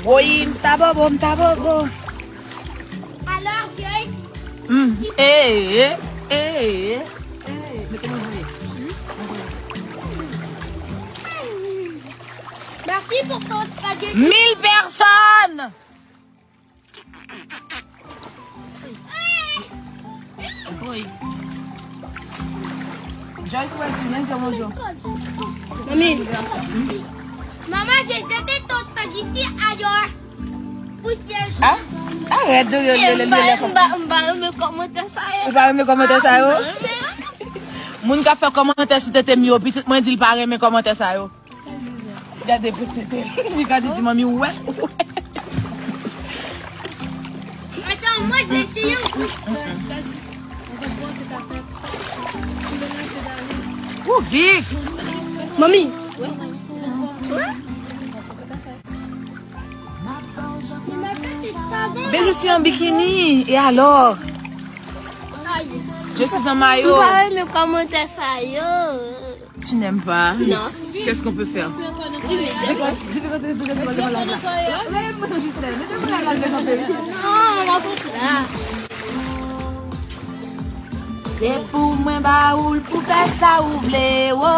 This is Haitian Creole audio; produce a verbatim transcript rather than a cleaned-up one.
Woy, m ta bobo, m ta bobo. Alors, guys, mm. Eh, eh, eh, eh, eh. Mete mwen voye. Merci pour ton spaghetti. Mil pèsòn! Oi. Joyce, wè, ti nen, se bonjou. Mami. Maman, j'ai jeté ton spaghetti ailleurs. Pou kiyès? Ah? Arèt de rele, rele, rele. M pa renmen kòmantè sa yo. Ou pa renmen kòmantè sa yo? Moun k ap fè kòmantè sou tete m yo, pitit mwen di l pa renmen kòmantè sa yo. Gade pou tete. Li ka di, di manmi, ou wè. Attends, moi, je vais essayer un coup. Ou Vic. Mami. Ben, je suis en bikini. Et alors? Je suis en maillot. M pa renmen kòmantè sa yo. Tu n'aimes pas? Non. Qu'est-ce qu'on peut faire? Non, on va pas là. Se pou mwen ba ou l pou fè sa ou vle, wo.